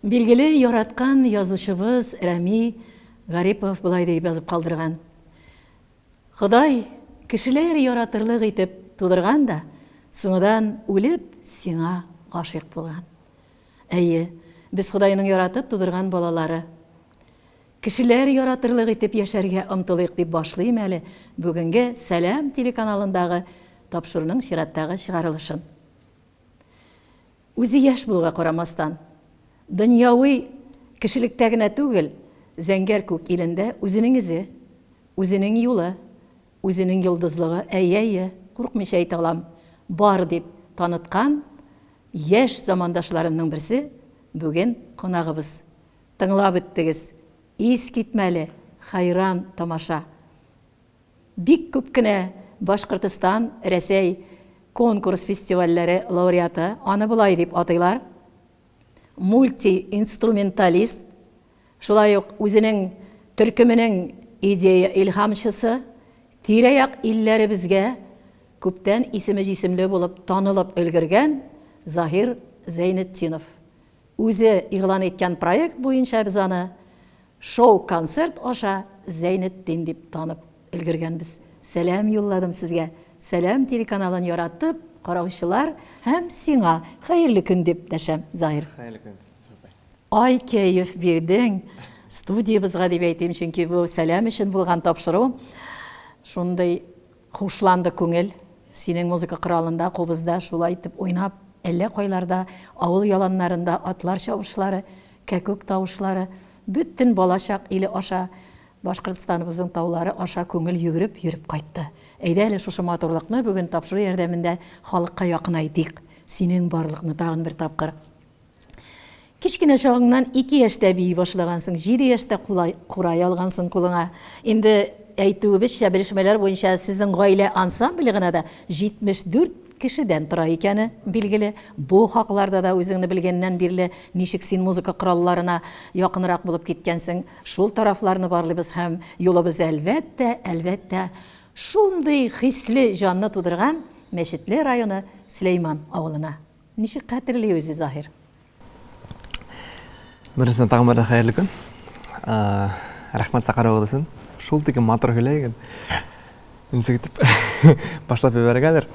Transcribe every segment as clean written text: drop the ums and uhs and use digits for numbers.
Билгеле, яраткан язучыбыз Рәми Гарипов болай дип язып калдырган. Ходай кешеләр яратырлык итеп тудырган да, соңыдан үлеп сиңа гашыйк булган. Әйе, без Ходайның яратып тудырган балалары. Кешеләр яратырлык итеп яшәргә омтылыйк дип башлыйм әле бүгенге Сәлам телеканалындагы тапшыруның чираттагы чыгарылышын. Үзе яшь булуга карамастан, дөньяви кешелектә генә түгел, зәңгәр күк илендә үзенең эзе, үзенең юлы, үзенең йолдызлыгы, әйе-әйе, куркмыйча әйтә алам, бар дип таныткан яшь замандашларымның берсе бүген кунагыбыз. Тыңлап үттегез. Искитмәле, хәйран тамаша. Бик күп кенә Башкортстан, Рәсәй конкурс-фестивальләре лауреаты, аны болай дип атыйлар, мультиинструменталист, шулай ук үзенең төркеменең идея илһамчысы, тирә-як илләребезгә күптән исеме җисемле булып танылып өлгергән Заһир Зәйнетдинов. Үзе игълан иткән проект буенча без аны шоу-концерт аша Зәйнетдин дип танып өлгергәнбез. Сәлам юлладым сезгә, Сәлам телеканалын яратып караучылар һәм сиңа хәерле көн дип дәшәм, Заһир. Хәерле көн, Зөфәр. Ай, кәеф бирдең студиябезгә дип әйтим, чөнки бу Сәлам өчен булган тапшыру. Шундый Хушланды күңел, синең музыка коралында, кубызда шулай итеп уйнап, әллә кайларда, авыл яланнарында атлар чабышлары, кәкүк тавышлары, бөтен балачак иле аша, Башкортстаныбызның таулары аша күңел йөгереп йөреп кайтты. Әйдә әле шушы матурлыкны бүген тапшыру ярдәмендә халыкка якынайтыйк. Синең барлыкны тагын бер тапкыр. Кечкенә чагыңнан 2 яшьтә бии башлагансың, 7 яшьтә кулай, курай алгансың кулыңа. Инде әйтүебезчә, белешмәләр буенча сезнең гаилә ансамбле гына да 74 кешедән тора икәне билгеле. Бу хакларда да үзеңне белгәннән бирле ничек син музыка коралларына якынрак булып киткәнсең, шул тарафларны барлыйбыз һәм юлыбыз әлбәттә, әлбәттә, шундый хисле җанны тудырган Мәчетле районы Сөләйман авылына. Ничек хәтерли үзе Заһир? Беренчедән тагын бер хәерле көн. Рәхмәт чакыруыгыз өчен. Шул тиклем матур һөйләгез. Ничек итеп башлап җибәрергәдер.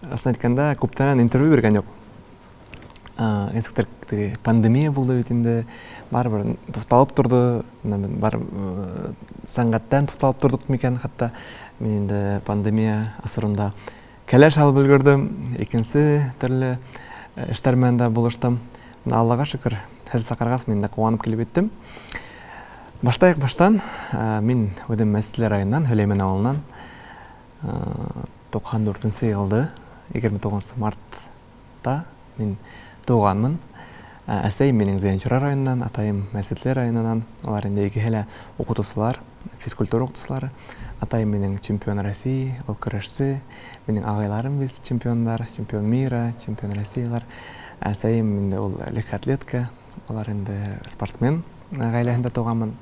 Расын әйткәндә, күптәннән интервью биргән юк. Ничектер теге пандемия булды бит инде. Барыбер тукталып торды. Бар сәнгатьтән тукталып тордык микән хәтта. Мин инде пандемия асырында Кәләш алып өлгердем, икенче төрле эшләр белән дә булыштым. Менә Аллага шөкер, һәр чакыргач мин дә куанып килеп җиттем. Баштаяк баштан, мин үзем Мәсҗедле районыннан, Һөләймән авылыннан. 94 нче елды, 29 мартта мин туганмын. Әсәем минең Зәенчура районыннан, атаем Мәсетле районыннан. Алар инде икеһе лә укытучылар, физкультура укытучылары. Атаем минең чемпион России, ул көрәшче. Минең агайларым без чемпионнар, чемпион мира, чемпион Россияләр. Әсәем инде ул легкоатлетка, алар инде спортсмен гаиләһендә туганмын.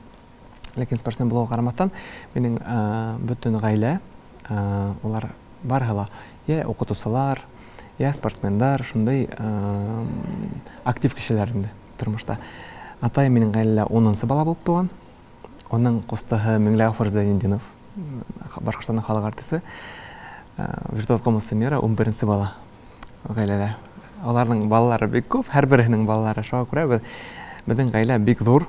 Ләкин спортсмен булуга карамастан, минең бөтен гаилә, улар барыһы ла йә укытучылар, йә спортсменнар, шундый актив кешеләр инде тормышта. Атаем минең гаиләдә унынчы бала булып туган. Аның кустыһы Миңлегафур Зәйнетдинов, Башкортстанның халык артисты, виртуоз комусы мира, унберенче бала гаиләдә. Аларның балалары бик күп, һәрберсенең балалары. Шуңа күрә без, безнең гаилә бик зур.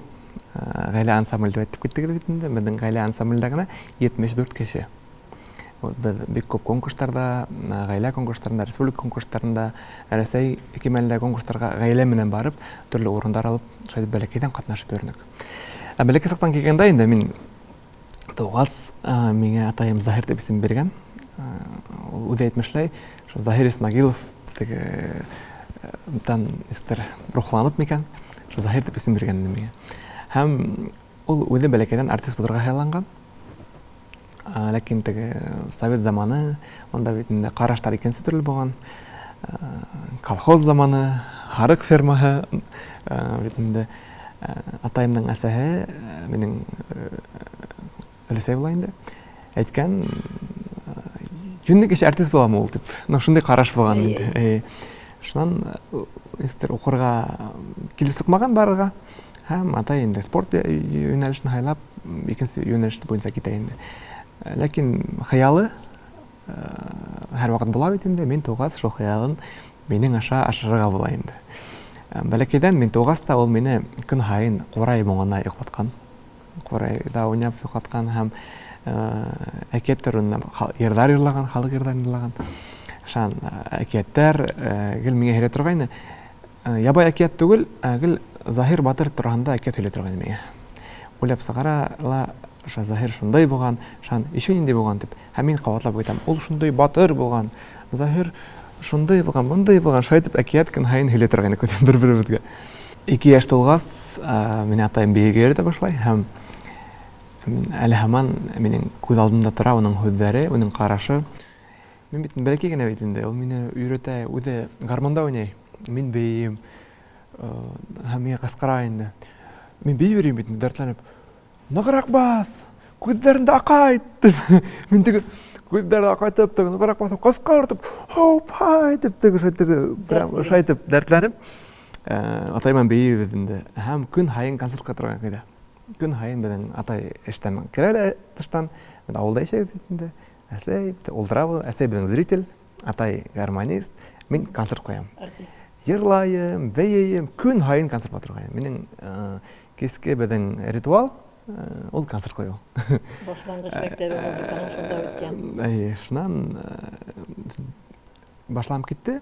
Гаилә ансамбль дип әйтеп киттегез бит инде. Безнең гаилә ансамбльдә генә 74 кеше. Вот без бик күп конкурсларда, гаилә конкурсларында, республика конкурсларында, Рәсәй кимәлендә конкурсларга гаилә белән барып, төрле урыннар алып, шулай бәләкәйдән катнашып йөрдек. Ә бәләкәй чактан килгәндә инде мин тугач, миңа атаем Заһир дип исем биргән. Ул үзе әйтмешләй, шул Заһир Исмагилов теге тан истер рухланып микән, шул Заһир дип исем биргән инде миңа. Һәм ул үзе бәләкәйдән артист булырга хыялланган. Ләкин теге совет заманы, анда бит инде карашлар икенче төрле булган. Колхоз заманы, һарык фермаһы бит инде атаемның әсәһе минем өләсәй була инде. Әйткән, юньле кеше артист буламы ул дип. Ну, шундый караш булган инде. Шуннан ничектер укырга килеп чыкмаган барырга. Һәм атай инде спорт юнәлешен һайлап, икенче юнәлеш буенча китә инде. Ләкин хыялы һәрвакыт була бит инде, мин тугач шул хыялын минең аша ашырырга була инде. Бәләкәйдән мин тугач та ул мине көн һаен курай моңына йоклаткан. Курайда уйнап йоклаткан һәм әкият төрендә йырлар йырлаган, халык йырларын йырлаган. Шан әкиятләр гел миңа һөйрәтә торгайны. Ябай әкият түгел, ә гел Заһир батыр турында әкият һөйли торган миңа. Уйлап чыгара ла, ша Заһир шундый булган, шан еще нинди булган дип. Һәм мин кабатлап әйтәм, ул шундый батыр булган, Заһир шундый булган, мондый булган, шулай итеп әкият көн һаен һөйли торган идек бер-беребезгә. Ике яшь тулгач, мине атаем биергә йөртә башлый һәм әле һаман минем күз алдымда тора аның һүзләре, аның карашы. Мин бит бәләкәй генә бит инде, ул мине өйрәтә, үзе гармунда уйный, мин биим. Һәм миңа кычкыра инде. Мин бии йөрим бит инде, дәртләнеп. Ныграк бас! Күзләреңде акайт! дип. Мин теге күзләрне акайтып, теге ныграк басып, кычкыртып, хоп-хай дип теге шулай теге прям шулай итеп дәртләнеп, атай белән биибез инде. Һәм көн һаен концертка торган кайда. Көн һаен безнең атай эштән керә дә тыштан, без авылда яшәйбез бит инде. Әсәй, ултырабыз, әсәй безнең зритель, атай гармонист, мин концерт куям. Артист. Йырлаем, бейем, көн һаен концерт була торган. Минем киске безнең ритуал, ул концерт кую. Башлангыч мәктәбе музыканың шунда үткән. Әйе, шуннан башланып китте.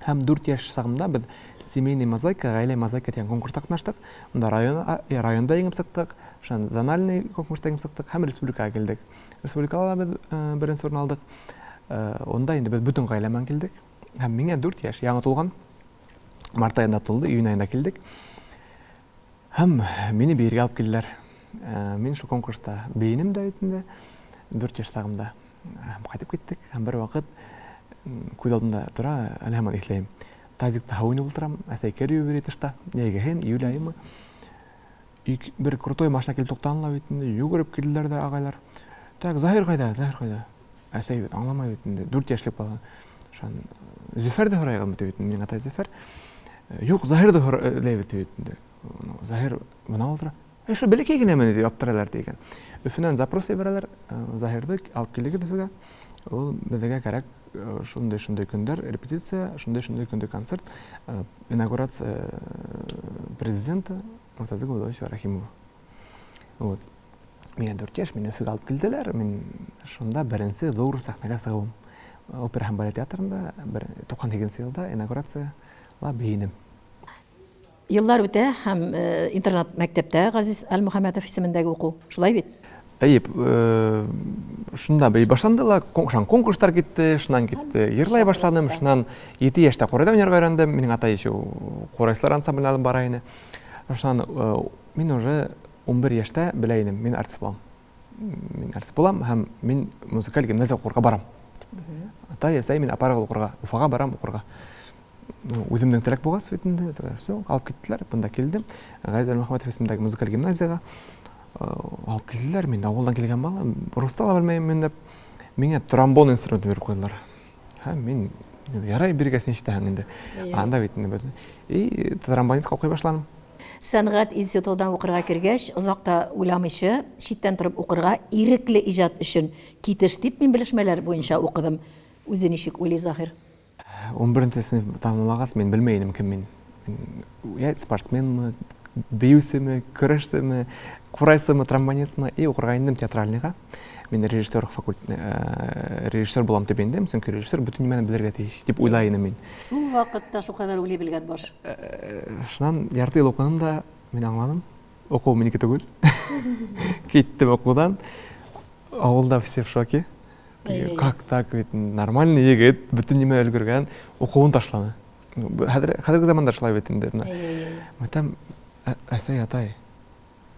Һәм 4 яшь чагымда без Семейный мозаика, гаилә мозаика дигән конкурста катнаштык. Монда район, районда җиңеп чыктык, шуннан зональный конкурста җиңеп чыктык һәм республикага килдек. Республикада без беренче урын алдык. Онда инде без бөтен гаилә белән килдек. Һәм миңа 4 яшь, яңа тулган. Март аенда тулды, июнь аенда килдек. Һәм мине биергә алып килделәр. Мин шул конкурста биенем дә бит инде, 4 яшь чагымда. Һәм кайтып киттек. Һәм бер вакыт күз алдымда тора, әле һаман исләйм. Тазикта һау уйнап утырам, әсәй кер юып йөри тышта. Җәйгеһен, июль аемы. Ик, бер крутой машина килеп туктаган ла бит инде, йөгереп килделәр дә агайлар. Так, Заһир кайда? Заһир кайда? Әсәй бит аңламай бит инде, 4 яшьлек бала. Шан Зөфәр дә һорайган бит инде, минем атай Зөфәр. Юк, Заһир дә һорай бит инде. Заһир бына утыра. Ә шул бәләкәй генәме дип аптыралар дигән. Өфөннән запрос җибәрәләр, Заһирды алып килдегез Өфөгә. Ул безгә кирәк шундый-шундый көндәр репетиция, шундый-шундый көндә концерт, инаугурация президента Муртаза Габдулловича Рахимова. Вот. Миңа 4 яшь, мине Өфөгә алып килделәр. Мин шунда беренче зур сәхнәгә чыгуым. Опера һәм балет театрында бер 98 елда инаугурация ла биедем. Еллар үтә һәм интернат мәктәптә Газиз Әлмөхәммәтов исемендәге уку. Шулай бит? Әйе, шунда бей башланды ла, шуннан конкурслар китте, шуннан китте. Йырлай башладым, шуннан 7 яшьтә курайда уйнарга өйрәндем. Минем атай еще курайчылар ансамбленә алып бара иде. Шуннан мин уже 11 яшьтә белә идем, мин артист булам. Мин артист булам һәм мин музыкаль гимназия укырга барам. Атай, әсәй, мин апарага укырга, Уфага барам укырга. Үземнең теләк булгач бит инде, все, алып киттеләр, бында килдем. Газиз Әлмөхәммәтов исемендәге музыкаль гимназиягә алып килделәр. Мин авылдан килгән бала, рус та белмәйм мин дип, миңа тромбон инструменты биреп куйдылар. Һәм мин ярай биргәч нишләһәң инде. Анда бит инде И тромбонистка укый башладым. Сәнгать институтына укырга кергәч, озак та уйламыйча, читтән торып укырга ирекле иҗат өчен китеш дип мин белешмәләр буенча укыдым. Үзе ничек уйлый Заһир? 11 сыйныф тәмамлагач, мин белмәй идем, кем мин. Я спортсменмы, биючеме, көрәшчеме, курайчымы, тромбонистмы. И укырга индем театральныйга. Мин режиссер факультет, режиссер булам дип индем, чөнки режиссер бөтен нәмәне белергә тиеш дип уйлай идем мин. Шул вакытта шулкадәр уйлый белгән баш. Шуннан ярты ел укыдым да, мин аңладым, уку минеке түгел. Киттем укудан. Авылда все в шоке. Как так ведь нормальный егет, бөтен нимә өлгергән, укуын ташлады. Хәзер хәзерге заманда шулай бит инде. Мәтәм, әсәй, атай,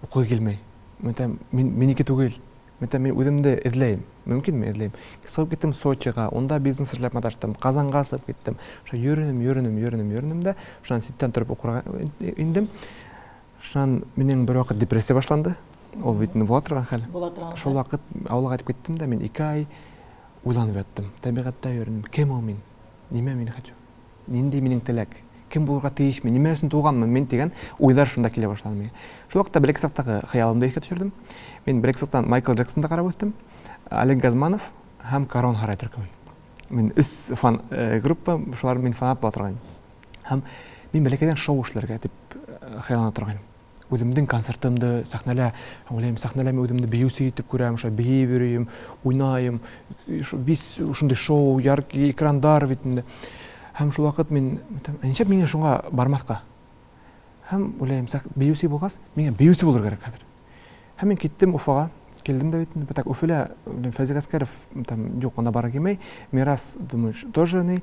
укуы килмәй. Мәтәм, мин минеке түгел. Мәйтәм, мин үземне эзләйм. Мөмкинме эзләйм? Чыгып киттем Сочига, унда бизнес эшләп маташтым, Казанга чыгып киттем. Шулай йөренем, йөренем, йөренем, йөренем дә, шуннан читтән торып укырга индем. Шуннан минем бервакыт депрессия башланды. Ул бит инде була торган хәл. Була торган хәл. Шул вакыт авылга кайтып киттем дә, мин ике ай уйланып яттым. Табигатьтә йөрдем. Кем ул мин? Нимә мин хочу? Нинди минем теләк? Кем булырга тиеш мин? Нимә өчен туганмын мин дигән уйлар шунда килә башлады миңа. Шул вакытта бәләкәй чактагы хыялымны искә төшердем. Мин бәләкәй чактан Майкл Джексонны карап үстем, Олег Газманов һәм Карон Һарай төркемен. Мин өч фан э, группа, шулар мин фанат була торган. Һәм мин бәләкәйдән шоу эшләргә дип э, хыяллана торган. Үземнең концертымды сәхнәлә, уйлыйм, сәхнәлә мин үземне биюче итеп күрәм, шулай биеп йөрим, уйнайым, весь шундый шоу, яркий экрандар бит инде. Һәм шул вакыт мин, ә нишләп миңа шуңа бармаска? Һәм уйлыйм, биюче булгач, миңа биюче булыр кирәк хәзер. Һәм мин киттем Уфага, килдем дә бит инде, так Уфилә, Фәйзи Гаскәров, там, юк, анда барыр килмәй, Мирас, думаю, тоже ни,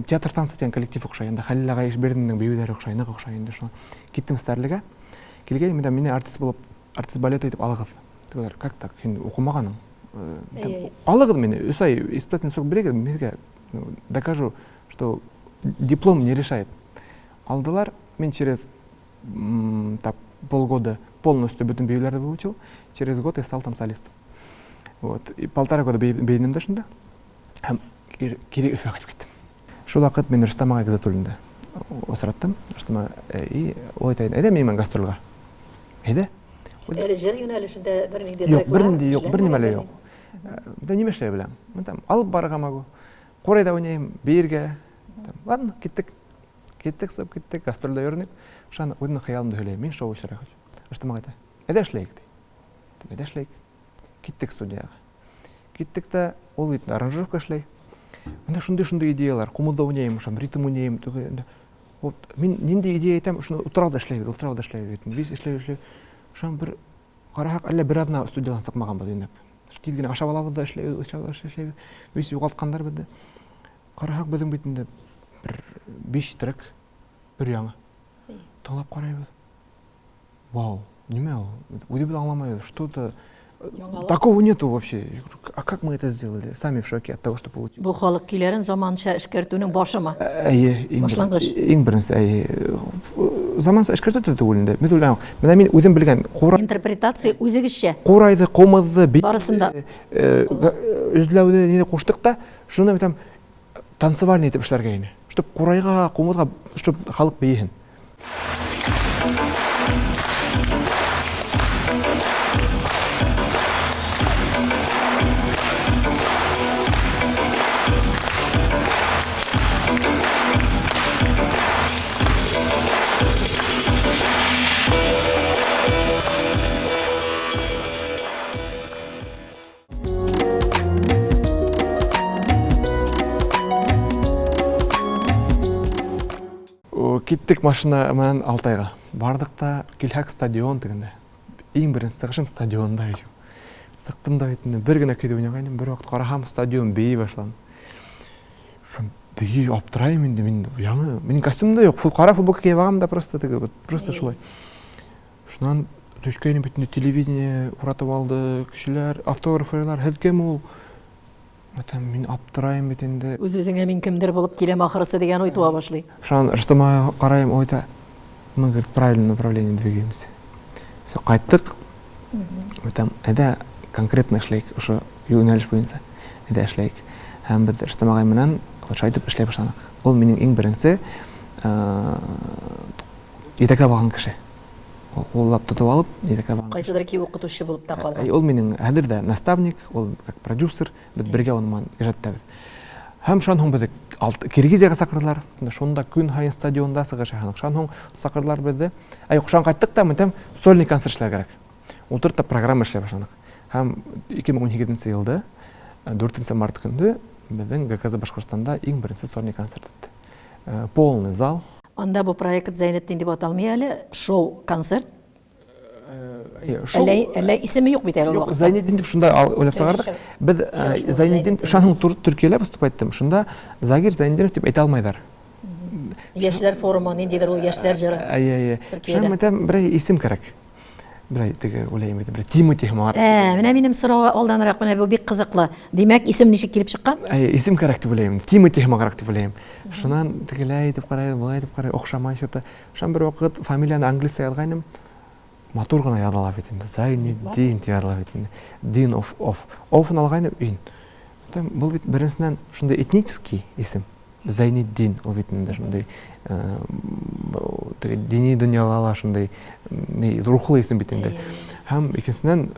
театр танцы дигән коллектив охшай, анда Хәлил агай Ишбирдинның биюләре охшай, нык охшай инде шуңа. Киттем Стәрлегә. Килгән инде мине артист булып, артист балета итеп алыгыз. Тегеләр, как так, син укымаганың. Алыгыз мине, өч ай испытательный срок бирегез, мин сезгә докажу, что диплом не решает. Алдылар, мин через так полгода полностью бөтен биюләрне выучил. Через год я стал там солистом. Вот. И полтора года биедем дә шунда. Һәм кире Өфегә кайтып киттем. Шул вакыт мин Рөстәм агай Гизатуллинны очраттым. Рөстәм агай, и ул әйтә, әйдә минем белән гастрольгә. Әйдә. Әле җыр юнәлешендә бернинди треклар? Юк, бернинди юк, бернимә лә юк. Да нимә эшләй беләм. Мин там алып барырга могу. Курайда уйныйм, биергә. Ладно, киттек. Киттек, сып киттек, гастрольдә йөрдек. Шуны үземнең хыялымда сөйләйм. Мин шоу эшләргә хочу. Рөстәм агай әйтә, әйдә эшләйек, ди. Әйдә эшләйек. Киттек студиягә. Киттек тә, ул бит аранжировка эшләй. Менә шундый-шундый идеялар, кумылда уйныйм, шам ритм уйныйм. Вот мин нинди идея әйтәм, шуны утырал да эшләйбез, утырал да эшләйбез. Без эшләйбез, эшләйбез. Шам бер карасак, әллә бер атна студиядан чыкмаганбыз инде. Тиз генә ашап алабыз да эшләйбез, эшләйбез, эшләйбез. Без югалтканнар безне. Карасак, безнең бит инде бер биш трек бер яңа. Тыңлап карайбыз. Вау, нимә ул? Үзебез аңламайбыз, что-то такого нету вообще. А как мы это сделали? Сами в шоке от того, что получилось. Бу халык көйләрен заманча эшкәртүнең башымы? Әйе, иң Башлангыч. Иң беренче, әйе. Заманча эшкәртү дә түгел инде. Без уйлап, менә мин үзем белгән кура Интерпретация үзегезчә. Курайды, комызды, Барысын да. Өзләүне нидә куштык та, шуны там танцевальный итеп эшләргә ине. Чтоб курайга, комызга, чтоб халык биеһен. Киттек машина менән Алтайга. Бардык та, килһәк стадион тегендә. Иң беренче чыгышым стадионда еще. Сыктым да бит инде, бер генә көйдә уйнагайным, бер вакыт карасам, стадион бии башлады. Шун бии аптырайм инде мин яңы, минем костюм да юк, кара футболка киеп алгам да просто теге, вот просто шулай. Шуннан төшкәйнем бит инде телевидение уратып алды, кешеләр, автограф сорыйлар, һез кем ул? Әйтәм, мин аптырайм бит инде. Үз-үзеңә мин кемдер булып киләм ахрысы дигән уй туа башлый. Шуннан Рөстәм карыйм, ул әйтә, мы, говорит, в правильном направлении двигаемся. Все, кайттык. Әйтәм, әйдә конкретно эшләйек, ошо юнәлеш буенча. Әйдә эшләйек. Һәм без Рөстәм агай белән шулай итеп эшләй башладык. Ул минем иң беренче җитәкләп алган кеше. Куллап тотып алып, җитәкләп алган. Кайсыдыр ки укытучы булып та калган. Ул минем хәзер дә наставник, ул как продюсер, без бергә аның белән иҗат итәбез. Һәм шуннан соң безне Киргизиягә чакырдылар. Шунда көн һаен стадионда чыгыш ясадык. Шуннан соң чакырдылар безне. Ә юк, шуннан кайттык та, монтәм сольный концерт эшләргә кирәк. Утырып та программа эшләй башладык. Һәм 2018 елда 4 март көндө безнең ГКЗ Башкортстанда иң беренче сольный концерт үтте. Полный зал. Анда бу проект Зәйнетдин дип аталмый әле, шоу-концерт. Әллә, әллә исеме юк бит әле ул вакытта. Зәйнетдин дип шунда уйлап чыгардык. Без Зәйнетдин Шаһның Төркиялә выступать иттем. Шунда Загир Зәйнетдинов дип әйтә алмыйлар. Яшьләр форумы, ниндидер ул яшьләр җыры. Әйе, әйе. Шуның әйтәм, бер исем кирәк. Берәй теге уйлыйм бит, бер Тимоти һымак. Ә, менә минем сорауга алданрак менә бу бик кызыклы. Димәк, исем ничек килеп чыккан? Әйе, исем кирәк дип уйлыйм. Тимоти һымаграк дип уйлыйм. Шуннан тегеләй итеп карый, болай итеп карый, охшамай что-то. Шуннан бер вакыт фамилияне английча язгайным. Матур гына языла бит инде. Зайнетдин дип языла бит инде. Дин оф оф. Офын алгайным, ин. Бу бит беренчедән шундый этнический исем. Зәйнетдин ул бит инде шундый теге дини дөньяда ла шундый рухлы исем бит инде. Һәм икенчедән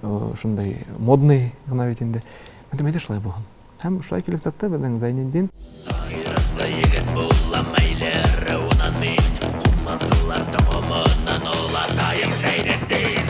шундый модный гына бит инде. Әйтәм, әйдә шулай булсын. Һәм шулай килеп чыкты безнең Зәйнетдин. Гайрәтле егет булам әйләр мин, Кумасылар токымыннан олатаем Зәйнетдин.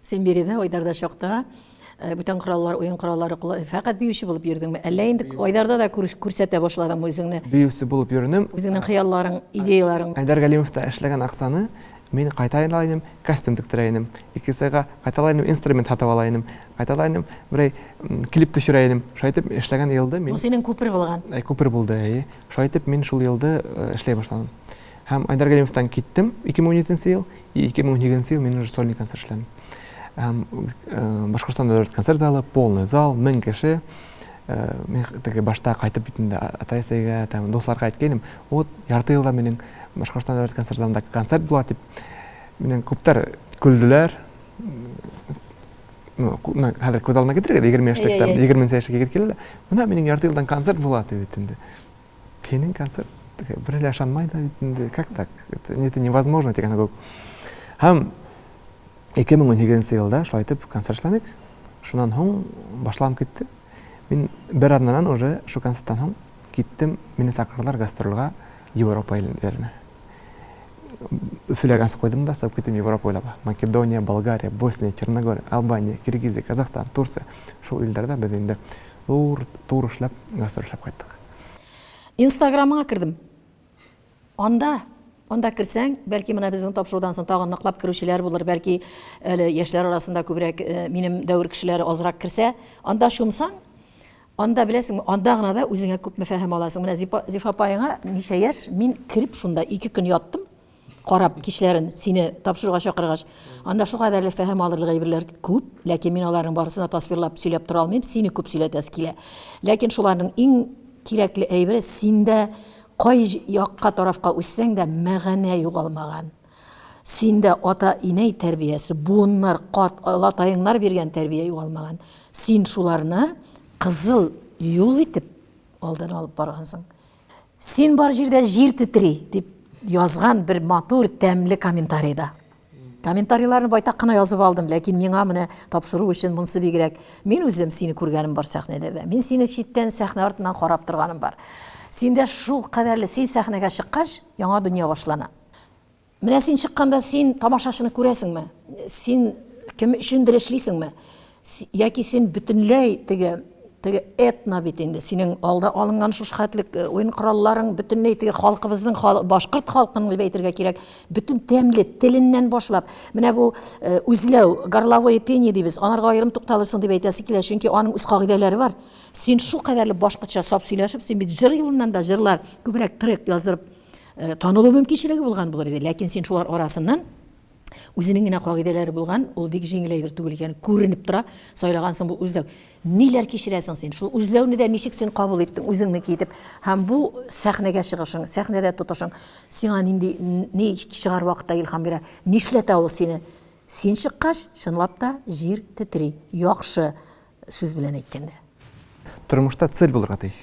Син биредә Айдарда чакта э, бүтән кораллар, уен кораллары кулла фәкать биюче булып йөрдеңме? Әллә инде Айдарда да күрсәтә башладыңмы үзеңне? Биюче булып йөрдем. Үзеңнең хыялларың, идеяларың. Айдар Галимовта эшләгән акчаны Мин кайта ала идем, костюм тектерә идем. Икенче айга кайта ала идем, инструмент сатып ала идем. Кайта ала идем, берәй клип төшерә идем. Шулай итеп, эшләгән елда мин... Бу синең күпер булган. Әй, күпер булды, әйе. Шулай итеп, мин шул елда эшләй башладым. Һәм Айдар Галимовтан киттем 2017 ел, и 2018 ел мин уже сольный концерт эшләдем. Һәм Башкортстан дәүләт концерт залы, полный зал, 1000 кеше. Мин теге башта кайтып бит инде атай-әсәйгә, там дусларга әйткәнем, вот ярты елда минем Башкортстан дәүләт концерт залында концерт була дип. Миннән күптәр көлделәр. Ну, хәзер күз алдына китерегез, 20 яшьлек там, 20 яшьлек егет килә. Менә минем ярты елдан концерт була дип бит инде. Синең концерт бер әле ышанмай да бит инде, как так? Это, это невозможно дигән кебек. Һәм 2018 елда шулай итеп концерт эшләдек. Шуннан һуң башланып китте. Мин бер атнадан уже шул концерттан һуң киттем, мине чакырдылар гастрольгә Европа илләренә. Өфөлә концерт куйдым да, чыгып киттем Европа буйлап. Македония, Болгария, Босния, Черногория, Албания, Киргизия, Казахстан, Турция. Шул илләрдә без инде зур тур эшләп, гастроль эшләп кайттык. Инстаграмыңа кердем. Анда, анда керсәң, бәлки менә безнең тапшырудан соң тагын ныклап керүчеләр булыр, бәлки әле яшьләр арасында күбрәк э, минем дәвер кешеләре азрак керсә, анда чумсаң, анда беләсеңме, анда гына да үзеңә күпме фәһем аласың. Менә Зифа, Зифа апаеңа ничә яшь, мин кереп шунда ике көн яттым, карап кичләрен сине тапшыруга чакыргач, анда шул кадәрле фәһем алырлык әйберләр күп, ләкин мин аларның барысын да тасвирлап сөйләп тора алмыйм, сине күп сөйләтәсе килә. Ләкин шуларның иң кирәкле әйбере синдә кай якка тарафка үссәң дә мәгънә югалмаган. Синдә ата-инәй тәрбиясе, буыннар, кат, олатаеңнар биргән тәрбия югалмаган. Син шуларны кызыл юл итеп алдан алып баргансың. Син бар җирдә җир тетри, дип язган бер матур, тәмле комментарийда. Комментарийларны байтак кына язып алдым, ләкин миңа менә тапшыру өчен монысы бигрәк. Мин үзем сине күргәнем бар сәхнәдә дә. Мин сине читтән сәхнә артыннан карап торганым бар. Синдә шул кадәрле, син сәхнәгә чыккач, яңа дөнья башлана. Менә син чыкканда син тамашачыны күрәсеңме? Син кем өчендер эшлисеңме? Яки син бөтенләй теге теге этно бит инде синең алда алынган шушы хәтлек э, уен коралларың бөтенләй теге халкыбызның башкорт халкының дип әйтергә кирәк бөтен тәмле теленнән башлап менә бу э, үзләү горловое пение дибез анарга аерым тукталырсың дип әйтәсе килә чөнки аның үз кагыйдәләре бар син шул кадәрле башкортча саф сөйләшеп син бит җыр юлыннан да җырлар күбрәк трек яздырып Э, танылу мөмкинчелеге булган булыр иде ләкин син шулар арасыннан үзенең генә кагыйдәләре булган ул бик җиңел әйбер түгел икән күренеп тора сайлагансың бу үзләү ниләр кичерәсең син шул үзләүне дә ничек син кабул иттең үзеңнеке итеп һәм бу сәхнәгә чыгышың сәхнәдә тотышың сиңа нинди ни чыгар вакытта илһам бирә нишләтә ул сине син чыккач чынлап та җир тетри яхшы сүз белән әйткәндә. Тормышта цель булырга тиеш.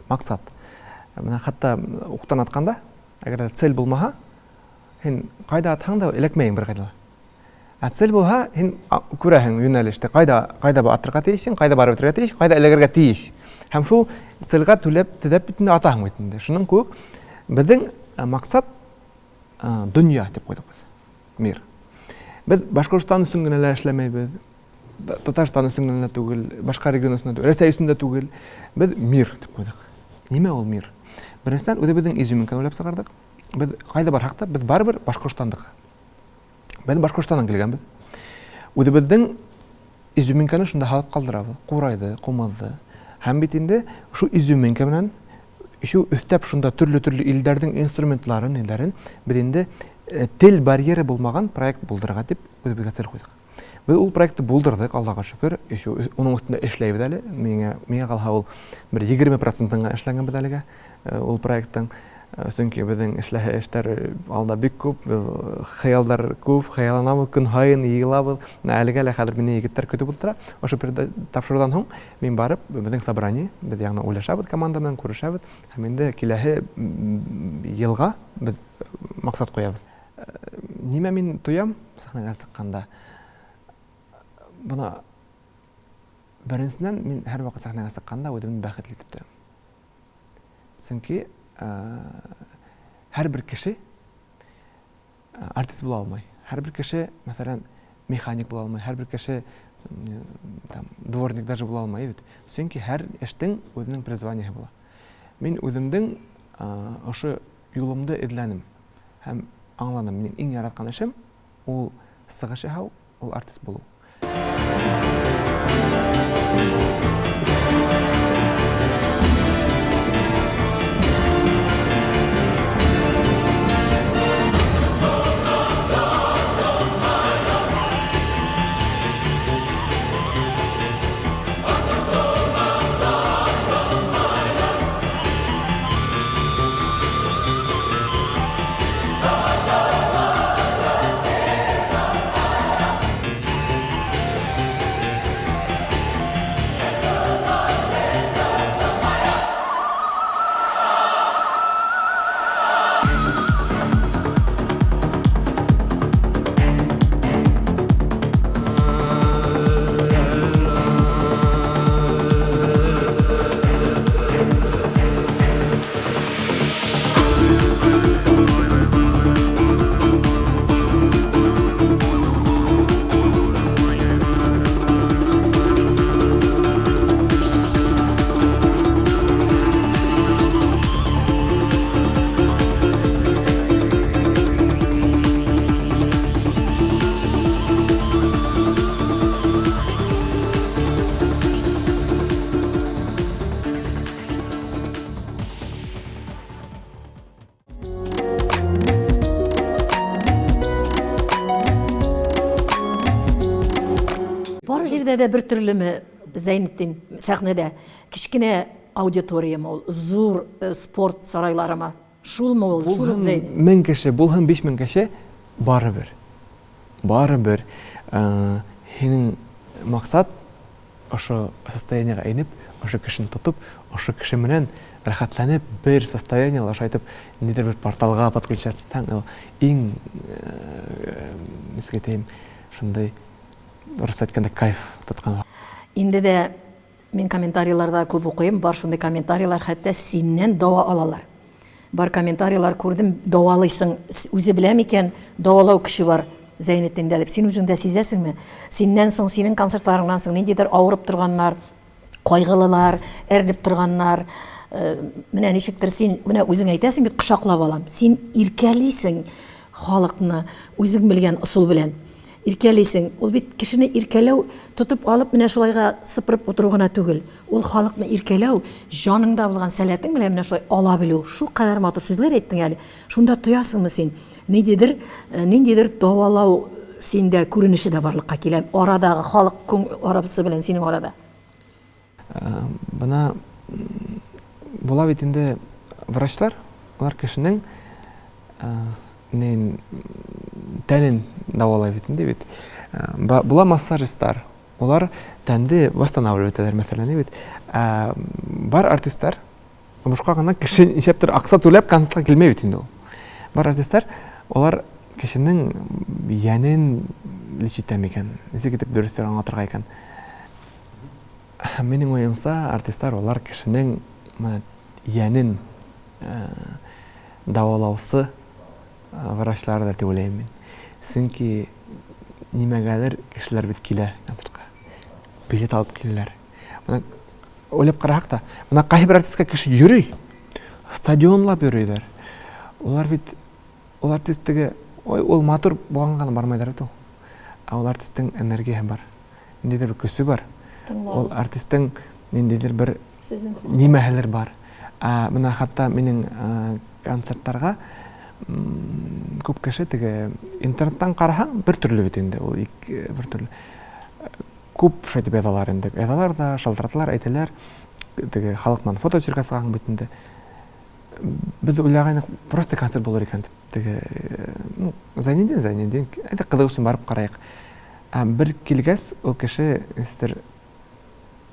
Максат. Менә хәтта уктан атканда, әгәр дә цель булмаһа, һин кайда атһаң да эләкмәең беркайда да. Ә цель булһа, һин күрәһең юнәлеште, кайда кайда атырга тиешсең, кайда барып бетергә тиеш, кайда эләгергә тиеш. Һәм шул цельгә түләп, төзәп бит инде атаһың бит инде. Шуның кебек безнең максат дөнья дип куйдык без. Мир. Без Башкортстан өчен генә лә эшләмәйбез. Татарстан өчен генә түгел, башка регион өчен дә түгел, Рәсәй өчен дә түгел. Без мир дип куйдык. Нимә ул мир? Беренчедән, үзебезнең изюминканы уйлап чыгардык. Без кайда барсак та, без барыбер Башкортстандыкы. Без Башкортстаннан килгәнбез. Үзебезнең изюминканы шунда һалып калдырабыз. Курайды, кумызды. Һәм бит инде шу изюминка белән еще өстәп шунда төрле-төрле илдәрнең инструментларын, ниләрен без инде э, тел барьеры булмаган проект булдырырга дип үзебезгә цель куйдык. Без ул проектны булдырдык, Аллага шөкер. Еще уның өстендә эшләйбез әле. Миңа миңа калса ул бер 20 процентын гына эшләгәнбез әлегә э, ул проектның. Э, чөнки безнең эшләһе эшләр э, алда бик күп, без хыяллар күп, хыялланабыз көн һаен, егылабыз. Менә әлегә әле хәзер мине егетләр көтеп утыра. Ошо тапшырудан һуң мин барып, безнең собрание, без ягъни уйлашабыз команда белән, күрешәбез һәм инде киләһе елга без максат куябыз. Нимә мин тоям сәхнәгә чыкканда? Бына беренчедән мин һәрвакыт сәхнәгә чыкканда үземне бәхетле итеп тоям. Чөнки һәрбер кеше артист була алмый. Һәрбер кеше, мәсәлән, механик була алмый, һәрбер кеше там дворник даже була алмый бит. Чөнки һәр эштең үзенең призваниеһы була. Мин үземнең ошо юлымды эзләнем һәм аңланым, минем иң яраткан эшем ул сыгыш яһау, ул артист булу. Бар җирдә дә бер төрлеме, Зәйнетдин, сәхнәдә? Кечкенә аудиторияме ул, зур э, спорт сарайларымы? Шулмы ул? Шул ук Зәйн? 1000 кеше, булһын 5000 кеше, барыбер. Барыбер. Э, һинең максат ошо состояниега инеп, ошо кешене тотып, ошо кеше менән рәхәтләнеп бер состояниела ошо әйтеп, ниндидер бер порталга подключаться итсәң, ул иң, ничек әйтәем, шундый, русча әйткәндә, кайф тоткан. Инде дә мин комментарийларда күп укыйм, бар шундый комментарийлар, хәтта синнән дава алалар. Бар комментарийлар күрдем, дәвалыйсың, үзе белә микән, дәвалау көче бар Зәйнетдиндә дип. Син үзең дә сизәсеңме? Синнән соң, синең концертларыңнан соң ниндидер авырып торганнар, кайгылылар, әрнеп торганнар. Э, менә ничектер син, менә үзең әйтәсең бит, кочаклап алам. Син иркәлисең халыкны үзең белгән ысул белән. Иркәлисең. Ул бит кешене иркәләү тотып алып менә шулайга сыпырып утыру гына түгел. Ул халыкны иркәләү, җаныңда булган сәләтең белән менә шулай ала белү. Шулкадәр матур сүзләр әйттең әле. Шунда тоясыңмы син? Ниндидер, э, ниндидер дәвалау синдә күренеше дә барлыкка килә. Арадагы халык күң арасы белән синең арада. Э, бына була бит инде врачлар, алар кешенең э, нен тәнен дәвалай бит инде бит. Э, була массажистлар, алар тәнде восстанавливать итәләр, мәсәлән, бит. Ә бар артистлар, бушка гына кеше ничәптер акча түләп концертка килмәй бит инде ул. Бар артистлар, алар кешенең йәнен лечить итә микән? Ничек итеп дөресрәк аңлатырга икән? Минем уемча, артистлар алар кешенең менә йәнен дәвалаучы врачлардыр дип уйлыйм мин. Чөнки нимәгәдер кешеләр бит килә концертка. Билет алып киләләр. Менә уйлап карасак та, менә кайбер артистка кеше йөри. Стадионлап йөриләр. Улар бит ул артист теге, ой, ул матур булганга гына бармыйлар бит ул. Ә ул артистның энергияһе бар. Ниндидер бер көче бар. Ул артистның ниндидер бер нимәһелер бар. Ә менә хәтта минем концертларга күп кеше теге интернеттан карасаң бер төрле бит инде ул бер төрле. Күп шулай дип язалар инде. Язалар да, шалтыраталар, әйтәләр. Теге халык белән фото төшергә чыгасың бит инде. Без уйлаган идек, просто концерт булыр икән дип. Теге, ну, Зайнетдин, Зайнетдин, әйдә кызык өчен барып караек. Ә бер килгәч, ул кеше, ничектер,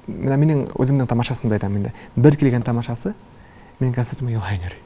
менә минем үземнең тамашасын да әйтәм инде. Бер килгән тамашасы минем концертыма елай йөри.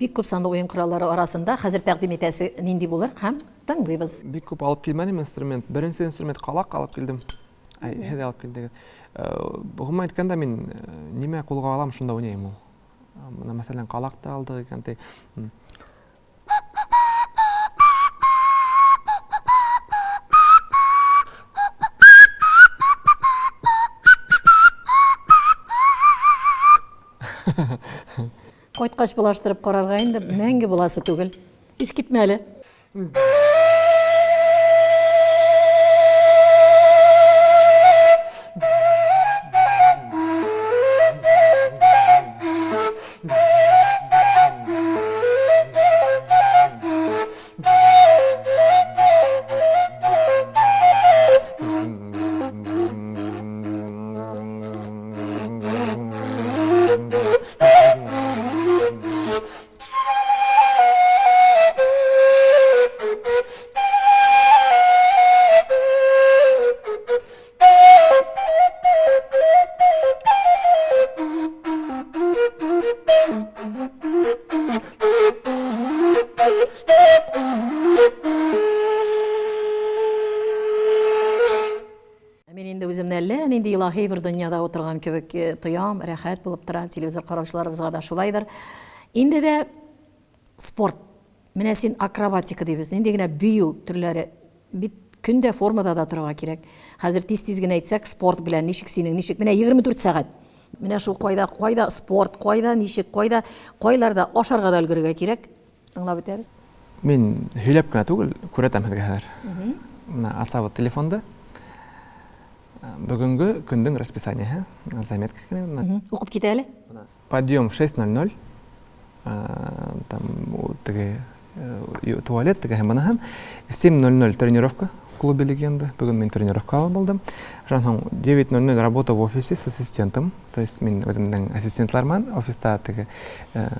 Бик күп санлы уен кораллары арасында хәзер тәкъдим итәсе нинди булыр һәм тыңлыйбыз. Бик күп алып килмәдем инструмент. Беренче инструмент калак алып килдем. Ай, һеҙ алып килдегеҙ. Ғөмүмән әйткәндә, мин нимә ҡулға алам, шунда уйнайым ул. Бына, мәҫәлән, ҡалаҡ та алдыҡ икән, ти. Кайткач булаштырып карарга инде, мәңге буласы түгел. Искитмәле. Мин инде үземне әллә нинди илаһи бер дөньяда утырган кебек э, тоям, рәхәт булып тора. Телевизор караучыларыбызга да шулайдыр. Инде дә спорт. Менә син акробатика дибез. Нинди генә бию төрләре. Бит көн дә формада да торырга кирәк. Хәзер тиз-тиз генә әйтсәк, спорт белән ничек синең, ничек? Менә 24 сәгать. Менә шул кайда, кайда спорт, кайда, ничек, кайда, кайларда ашарга да өлгерергә кирәк. Тыңлап үтәбез. Мин һөйләп кенә түгел, күрәтәм һеҙгә хәҙер. Менә асабыҙ телефонда. Бөгөнгө көндөң расписаниеһы, заметка кенә. Уҡып кит әле. Подъем в 6:00, там теге туалет, теге һәм быныһы. 7:00 тренировка в клубе «Легенда». Бөгөн мин тренировка булдым. Шуннан һуң 9:00 работа в офисе с ассистентом. То есть мин үземнең ассистентлар менән офиста теге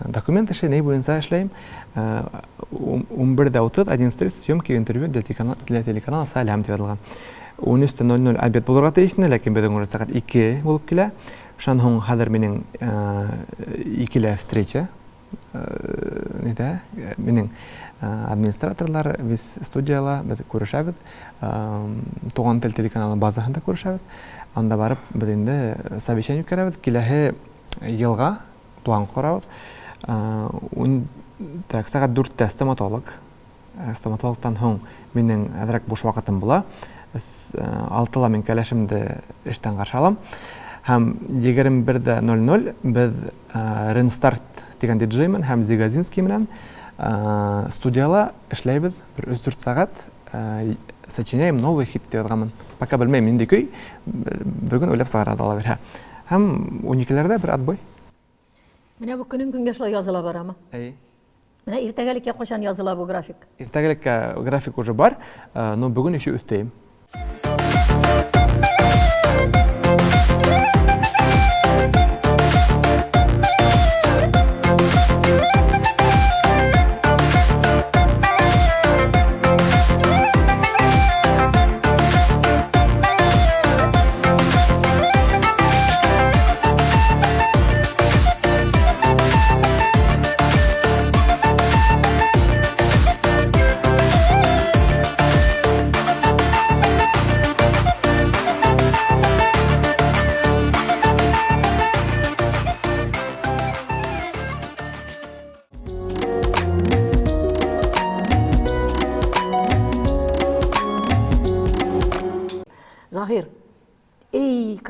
документ эше, ни буенча эшләйем. 11:30, 11:30 съемки интервью для телеканала «Сәлам» дип язылган. 13:00 обед булырга тиеш иде, ләкин безнең уже сәгать 2 булып килә. Шуннан һуң хәзер минең икелә встреча. Нидә, минең администраторлар, без студияла, без күрешәбез. Туган тел телеканалы базаһында күрешәбез. Анда барып без инде совещание үткәрәбез. Киләһе елга план корабыз. Так, сәгать 4-тә стоматолог. Стоматологтан һуң минең әҙерәк буш ваҡытым була. 6-ла мин кәләшемде эштән ҡаршы алам. Һәм 21:00 беҙ Ренстарт тигән диджей менән һәм Зигазинский менән студияла эшләйбеҙ бер өс-дүрт сәғәт. Сочиняем новый хит тип яҙғанмын. Пока белмәйем ниндәй көй, бөгөн уйлап сығара ала бирһә. Һәм ун икеләрҙә бер отбой. Менә бу көнең көнгә шулай языла барамы? Әйе. Менә иртәгәлеккә кайчан языла бу график? Иртәгәлеккә график уже бар, но бүген еще өстәйем.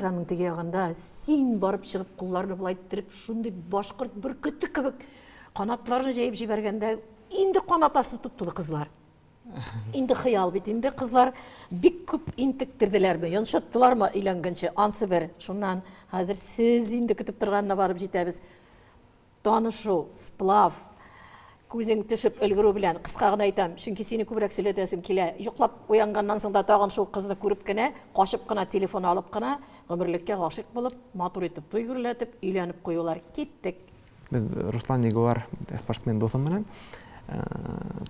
Экранның теге ягында син барып чыгып кулларны болай иттереп шундый башкорт бөркете кебек канатларны җәеп җибәргәндә инде канат асты туп-тулы кызлар. Инде хыял бит инде кызлар бик күп интектерделәрме, йончыттылармы өйләнгәнче, ансы бер. Шуннан хәзер сез инде көтеп торганына барып җитәбез. Танышу, сплав, күзең төшеп өлгерү белән, кыска гына әйтәм, чөнки сине күбрәк сөйләтәсем килә. Йоклап уянганнан соң да тагын шул кызны күреп кенә, качып кына телефон алып кына, гомерлеккә гашыйк булып, матур итеп туй гөрләтеп, өйләнеп куюлар. Киттек. Без Руслан Ягуар спортсмен дусым белән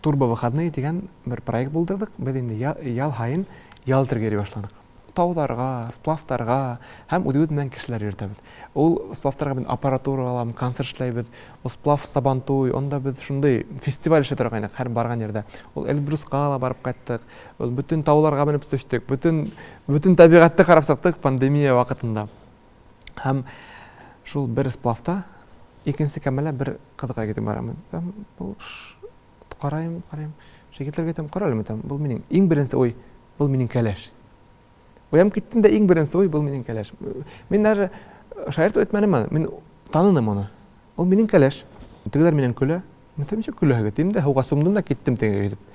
Турбо выходные дигән бер проект булдырдык. Без инде ял һаен ял итәргә йөри башладык. Тауларга, сплавтарга һәм үзебез белән кешеләр йөртәбез. Ул сплавтарга без аппаратура алам, концерт эшләйбез. Ул сплав Сабантуй, анда без шундый фестиваль эшләй торган идек һәр барган җирдә. Ул Эльбруска ла барып кайттык. Ул бөтен тауларга менеп төштек, бөтен бөтен табигатьне карап чыктык пандемия вакытында. Һәм шул бер сплавта икенче кәмәлә бер кызга китеп барам. Был карайым, карайым. Шәкертләргә әйтәм, кара әле, әйтәм, был минем иң беренче уй, был минем кәләш. Уям киттем дә иң беренче уй, был минем кәләш. Мин даже шаяртып әйтмәдем аны, мин таныдым аны. Ул минем кәләш. Тегеләр миннән көлә. Мин әйтәм, ничек көләһегез? Дим дә, һуга сумдым да киттем тегегә йөзеп.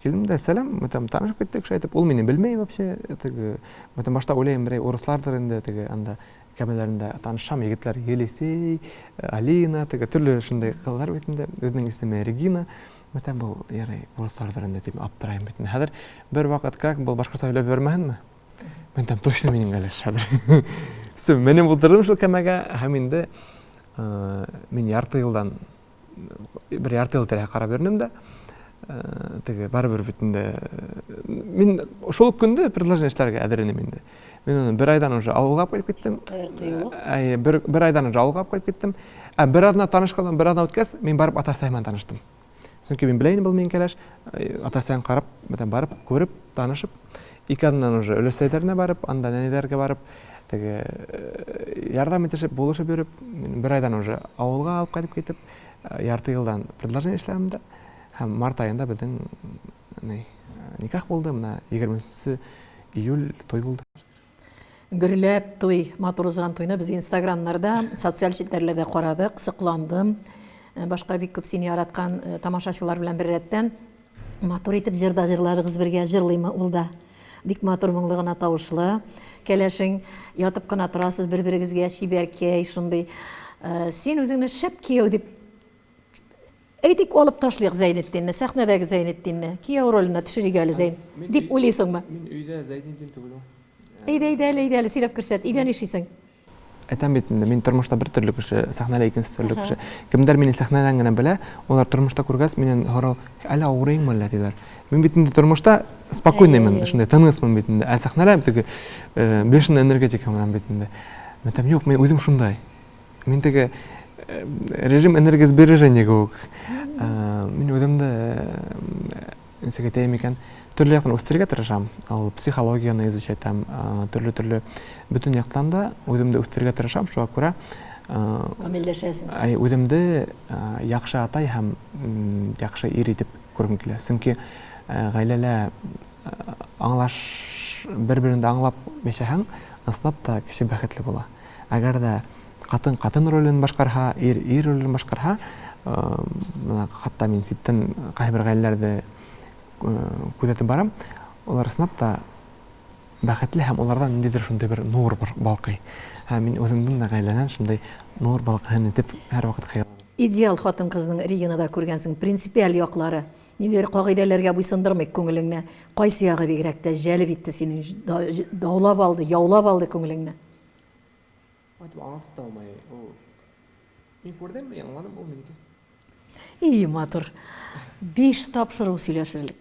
Килдем дә, сәлам, мин әйтәм, танышып киттек, шулай итеп. Ул мине белмәй вообще. Теге, мин әйтәм, башта уйлыйм, берәй урыслардыр инде, теге анда кәмәләрендә танышам, егетләр Елисей, Алина, теге төрле шундый кызлар бит инде. Үзенең исеме Регина. Мин әйтәм, был ярый, урыслардыр инде дип аптырайм бит инде. Хәзер бер вакыт как был башкортча сөйләп җибәрмәһенме? Мин әйтәм, точно минем кәләш хәзер. Все, менеп утырдым шул кәмәгә һәм инде мин ярты елдан бер ярты ел тирәһе карап йөрдем дә теге барыбер бит инде мин шул ук көндә предложение эшләргә әзер идем инде. Мин аны бер айдан уже авылга алып кайтып киттем. Әйе, бер, бер айдан уже авылга алып кайтып киттем. Ә бер атна танышканнан бер атна үткәч, мин барып атасы белән таныштым. Чөнки мин белә инде был минем кәләш. Атасы карап, бүтән барып, күреп, танышып, ике адымнан уже өләсәйләренә барып, анда нәниләргә барып, теге ярдәм итешеп, булышып йөреп, мин бер айдан уже авылга алып кайтып китеп, ярты елдан предложение эшләдем дә, һәм март аенда безнең ни, никах булды, менә 20 июль туй булды. Гөрләп туй, матур узган туйны без инстаграмнарда, социаль челтәрләрдә карадык, сокландым. Э, башка бик күп сине яраткан э, тамашачылар белән беррәттән матур итеп җыр да җырладыгыз бергә, җырлыймы ул да. Бик матур моңлы гына тавышлы. Кәләшең ятып кына торасыз бер-берегезгә, чибәркәй шундый. Э, син үзеңне шәп кияү дип Әйтик, алып ташлыйк Зәйнетдинне, сәхнәдәге Зәйнетдинне, кияү роленә төшерик әле Зәйн, дип уйлыйсыңмы? Мин өйдә Зәйнетдин түгел ул. Әйдә, әйдә әле, әйдә әле, сөйләп күрсәт, өйдә нишлисең? Әйтәм бит инде, мин тормышта бер төрле кеше, сәхнәдә икенче төрле кеше. Кемдер мине сәхнәдән генә белә, алар тормышта күргәч, миннән һорау, әллә авырыйңмы әллә диләр. Мин бит инде тормышта спокойныймын, шундый тынысмын бит инде. Ә сәхнәдә теге бешеный энергетика белән бит инде. Мин әйтәм, юк, мин үзем шундай. Мин теге режим энергосбережения кебек. Мин үзем дә ничек әйтәем икән, төрле яктан үстерергә тырышам. Ул психологияне изучать итәм, төрле-төрле бөтен яктан да үземне үстерергә тырышам. Шуңа күрә камилләшәсең. Әй, үземне яхшы атай һәм яхшы ир итеп күргем килә. Чөнки гаиләлә аңлаш бер-береңне аңлап яшәһәң, ысынлап та кеше бәхетле була. Әгәр дә катын катын ролен башкарһа, ир ир ролен башкарһа, менә хәтта мин читтән кайбер гаиләләрдә күзәтеп барам, алар ысынлап та бәхетле һәм аларда ниндидер шундый бер нур балкый. Һәм мин үземнең дә гаиләдән шундый нур балкысын итеп һәрвакыт хыялланам. Идеал хатын-кызның Регинада күргәнсең принципиаль яклары. Ниндидер кагыйдәләргә буйсындырмыйк күңелеңне. Кайсы ягы бигрәк тә җәлеп итте синең, даулап алды, яулап алды күңелеңне? Айтып аңлатып та булмай. Ул мин күрдем, мин аңладым, ул минеке. И, матур. Биш тапшыру сөйләшерлек.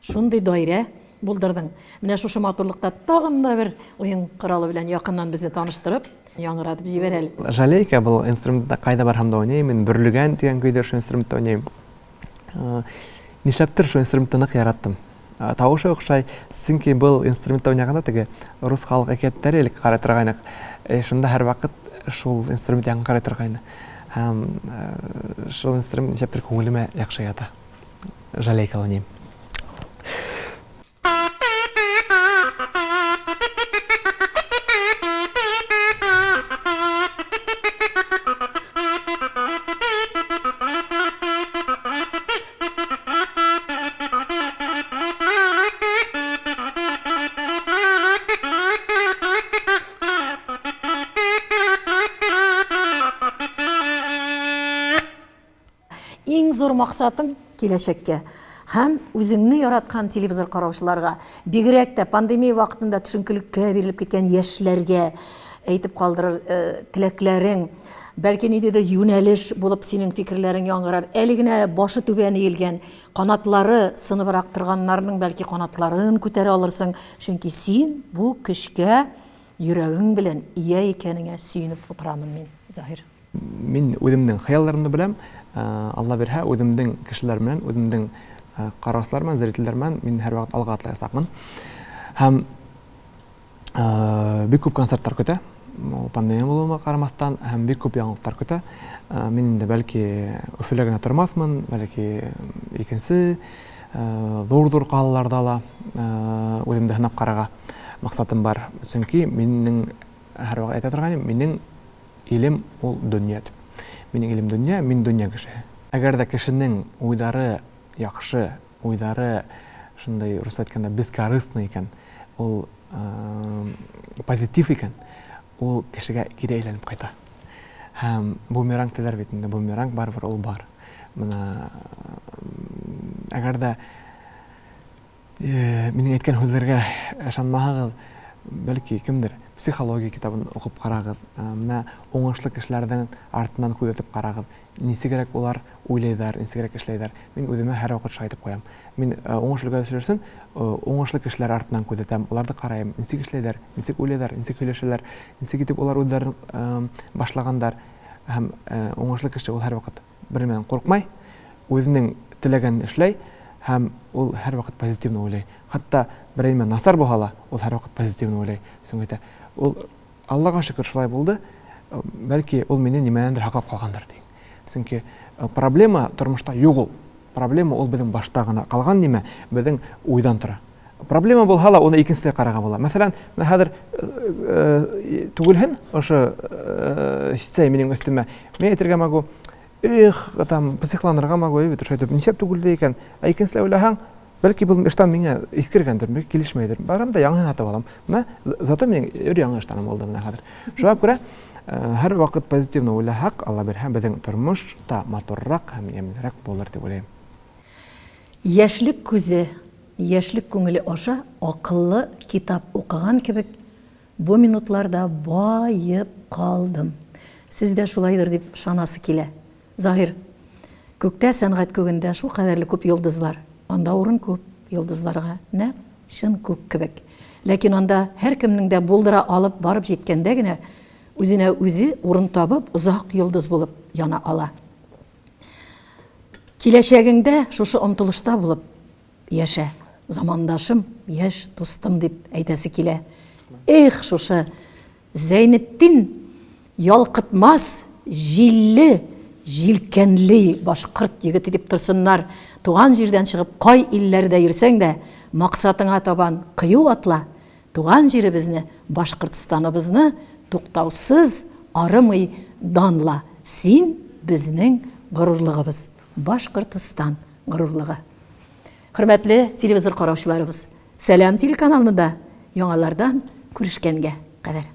Шундый даирә булдырдың. Менә шушы матурлыкта тагын да бер уен коралы белән якыннан безне таныштырып, яңгыратып җибәр әле. Жалейка был инструментта кайда барсам да уйныйм, мин Бөрлегән дигән көйдә шул инструментта уйныйм. Нишләптер шул инструментны нык яраттым. Тавышы охшай, чөнки был инструментта уйнаганда теге рус халык әкиятләре элек карый торгайнык. Шунда һәрвакыт шул инструмент яңгырый торгайны. Һәм шул инструмент нишләптер күңелемә яхшы ята. Жалейка уйныйм. Иң зур максатың киләчәккә һәм үзеңне яраткан телевизор караучыларга, бигрәк тә пандемия вакытында төшенкелеккә бирелеп киткән яшьләргә әйтеп калдырыр э, теләкләрең, бәлки ниндидер юнәлеш булып синең фикерләрең яңгырар. Әле генә башы түбән иелгән, канатлары сыныбрак торганнарның бәлки канатларын күтәрә алырсың, чөнки син бу көчкә йөрәгең белән ия икәнеңә сөенеп утырамын мин, Заһир. Мин үземнең хыялларымны беләм. Алла бирһә, үземнең кешеләр белән, үземнең карашлар белән, зрительләр белән мин һәрвакыт алга атлаячакмын. Һәм бик күп концертлар көтә. Ул пандемия булуына карамастан, һәм бик күп яңалыклар көтә. Мин инде бәлки Өфөлә генә тормасмын, бәлки икенче зур-зур калаларда ла үземне һынап карарга максатым бар. Чөнки минем һәрвакыт әйтә торганым, минем Илем ул дөнья дип. Минем илем дөнья, мин дөнья кешеһе. Әгәр дә кешенең уйлары яхшы, уйлары шундый, русча әйткәндә, бескорыстный икән, ул позитив икән, ул кешегә кире әйләнеп кайта. Һәм бумеранг диләр бит инде, бумеранг барыбер ул бар. Менә әгәр дә Минем әйткән һүзләргә ышанмаһагыз, бәлки кемдер психология китабын укып карагыз, менә уңышлы кешеләрнең артыннан күзәтеп карагыз, ничегрәк улар уйлыйлар, ничегрәк эшләйләр. Мин үземә һәрвакыт шулай итеп куям. Мин уңыш өлкәдә сөйләшсен, уңышлы кешеләр артыннан күзәтәм, уларны карыйм, ничек эшләйләр, ничек уйлыйлар, ничек сөйләшәләр, ничек итеп улар үзләрен башлагандар. Һәм уңышлы кеше ул һәрвакыт Бернәмәдән курыкмай, үзенең теләгәнен эшләй һәм ул һәрвакыт позитивно уйлый. Хәтта берәр нәмә насар булһа ла, ул һәрвакыт позитивно уйлый. Соң әйтә, ул Аллага шөкер шулай булды, бәлки ул мине нимәдәндер һаклап калгандыр, ди. Чөнки проблема тормышта юк ул. Проблема ул безнең башта гына калган нимә, безнең уйдан тора. Проблема булһа ла, уны икенчеләй карарга була. Мәсәлән, менә хәзер түгелһен, ошо сәй минем өстемә. Мин әйтергә могу, эх, там психланырга могу, бит ошо әйтеп, нишләп түгелде икән? Ә икенчеләй уйлаһаң, бәлки был ыштан миңа искергәндер, бик килешмәйдер. Барам да яңасын сатып алам. Менә зато минем өр яңа ыштаным булды менә хәзер. Шуңа күрә һәр вакыт позитивно уйласак, Алла бирһә, безнең тормыш та матуррак һәм ямьлерәк булыр дип уйлыйм. Яшьлек күзе, яшьлек күңеле аша акыллы китап укыган кебек, бу минутларда баеп калдым. Сез дә шулайдыр дип ышанасы килә. Заһир, күктә, сәнгать күгендә шулкадәрле күп йолдызлар. Анда урын күп йолдызларга, нәкъ чын күк кебек. Ләкин анда һәркемнең дә булдыра алып барып җиткәндә генә үзенә үзе урын табып, озак йолдыз булып яна ала. Киләчәгеңдә шушы омтылышта булып яшә, замандашым, яшь дустым дип әйтәсе килә. Эх, шушы Зәйнетдин ялкытмас, җилле, җилкәнле башкорт егете дип торсыннар. Туган җирдән чыгып кай илләрдә йөрсәң дә, максатыңа табан кыю атла, Туган җиребезне, Башкортстаныбызны туктаусыз, арымый данла. Син, безнең горурлыгыбыз. Башкортстан горурлыгы. Хөрмәтле телевизор караучыларыбыз, Сәлам телеканалында яңалардан күрешкәнгә кадәр.